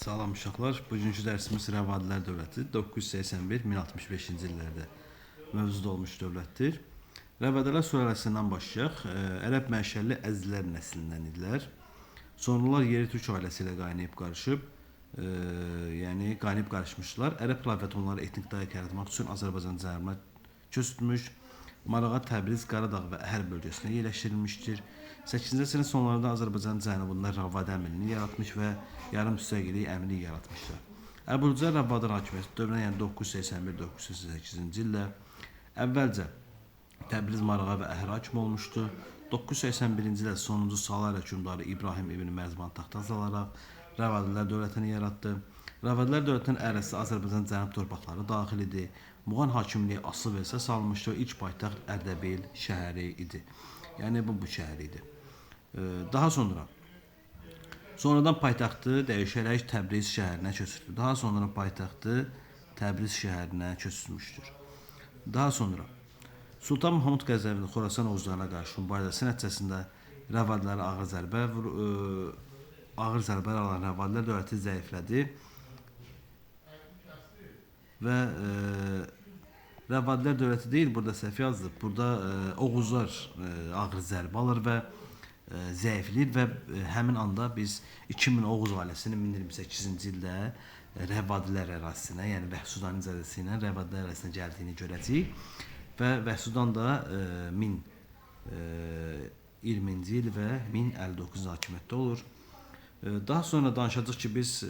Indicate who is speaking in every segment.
Speaker 1: Salam uşaqlar. Bugünkü dərsimiz Rəvadilər dövləti 981-1065-ci illərdə mövcud olmuş dövlətdir. Rəvadilər sülaləsindən başlayaq. Ərəb mənşəli əzlər nəslindən idilər. Sonralar yerli türk ailəsi ilə qaynayıb qarışıb, yəni qaynayıb qarışmışlar. Ərəb xilafəti onları etnik dayaq yaratmaq üçün Azərbaycan cənubuna köçürmüş. Marağa, Təbriz, Qaradağ və Əhər bölgəsinə yerləşdirilmişdir. 8-ci əsrin sonlarında Azərbaycan cənubunda Ravad əmirliyini yaratmış və yarım müstəqillik əmirlik yaratmışlar. Əbülcər Rəvadın hakimiyyəti dövrünə, yəni 981-988-ci ildə əvvəlcə Təbriz, Marağa və Əhər hakim olmuşdu. 981-ci ildə sonuncu Salar hökmdarı İbrahim ibn Mərzban taxta alaraq Rəvadilər dövlətini yaratdı. Rəvadilər dövlətinin ərazisi Azərbaycan cənub torpaqları daxil idi. Muğan hakimliyi asılı və əsas almışdı. İlk paytaxt Ərdəbil şəhəri idi. Yəni bu şəhər idi. Daha sonra sonradan paytaxtı dəyişərək Təbriz şəhərinə köçürüldü. Daha sonra paytaxtı Təbriz şəhərinə köçürülmüşdür. Daha sonra Sultan Mahmud Qəzəvinin Xorasan oğuzlarına qarşı mübarizəsi nəticəsində Rəvadilərə ağır zərbələr alan Rəvadilər dövləti zəiflədi və Rəvadilər dövləti deyil, burada səhv yazılıb. Burada Oğuzlar ağır zərbə alır və zəifləyir və həmin anda biz 2000 Oğuz ailəsinin 1028-ci ildə Rəvadilər ərazisinə, yəni Vəhsudanın icazəsi ilə Rəvadilər ərazisinə gəldiyini görəcəyik və Vəhsudan da 1020-ci il və 1059-cu hakimiyyətdə olur. Daha sonra danışacağıq ki, biz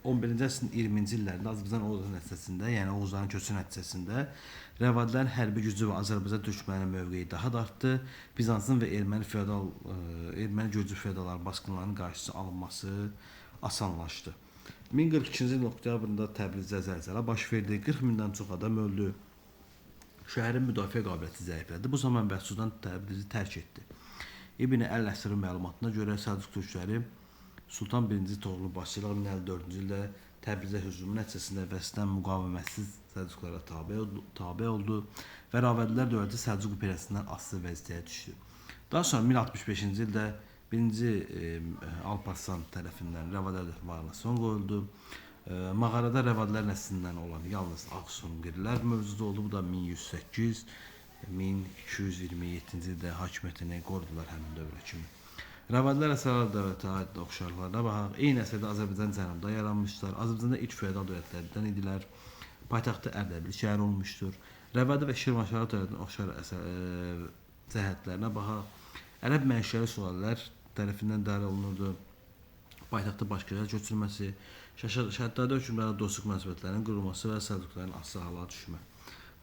Speaker 1: 11-ci əsrin 20-ci illərində Azərbaycan Oğuzları nəticəsində, yəni Oğuzların köçü nəticəsində Rəvadilərin hərbi gücü və Azərbaycan türkməninin mövqeyi daha da artdı. Bizansın və erməni feodal, erməni gürcü feodalların basqınlarının qarşısı alınması asanlaşdı. 1042-ci ilin oktyabrında Təbrizdə zəlzələ baş verdi. 40 mindən çox adam öldü. Şəhərin müdafiə qabiliyyəti zəiflədi. Bu zaman Vəhsudan Təbrizi tərk etdi. İbn Əl-Əsrin məlumatına görə Səlcuq türkləri Sultan I. Toğrulu başçılığı 1054-cü ildə Təbrizə hücumu nəticəsində Vəsdən müqavimətsiz Səlcuqlara tabe oldu və Rəvadilər dövləti Səlcuq imperiyasından asılı vəziyyətə düşdü. Daha sonra 1065-ci ildə 1-ci Alparslan tərəfindən Rəvadilər dövlətinin varlığına son qoyuldu. Mağarada Rəvadilər nəslindən olan yalnız Ağsunqirlər mövcud oldu. Bu da 1108 1227-ci ildə hakimiyyətini qorudular həmin dövrə kimi. Rəvadilər Əsərlər dövlətinə aid oxşarlıqlarına baxaq. Eyni əsrdə Azərbaycan cənubunda yaranmışlar. Azərbaycanda ilk feodal dövlətlərdən idilər. Paytaxtı Ərdəbil şəhəri olmuşdur. Rəvadi və Şirvanşahlar dövlətinin oxşar cəhətlərinə baxaq. Ərəb mənşəli sülalələr tərəfindən idarə olunurdu. Paytaxtı başqa yerə köçürülməsi, Şəhzadə hökmdarı dostluq münasibətlərinin qurulması və Səlcuqların asılı hala düşmə.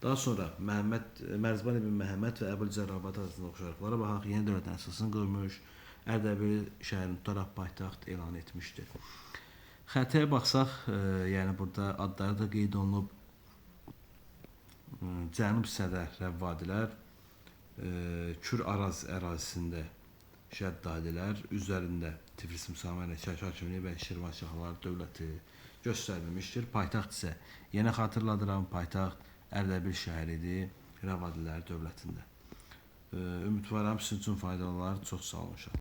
Speaker 1: Daha sonra Mərzban ibn Məhəmməd və Əbülcər Rəvadi arasında oxşarlıqlara baxaq. Yeni dövlətin əsasını qoymuş, Ərdəbil şəhərini tutaraq paytaxt elan etmişdir. Xəritəyə baxsaq, yəni burada adları da qeyd olunub. Cənub hissədə Rəvadilər, Kür Araz ərazisində Şəddadilər, üzərində Tiflis Müsamələ Şərq hakimliyi və Şirvanşahlar dövləti göstərilmişdir. Paytaxt isə, yenə xatırladıram, paytaxt Ərdəbil şəhəridir Rəvadilər dövlətində. Ümidvaram sizin üçün faydalı olar. Çox sağ olun uşaqlar.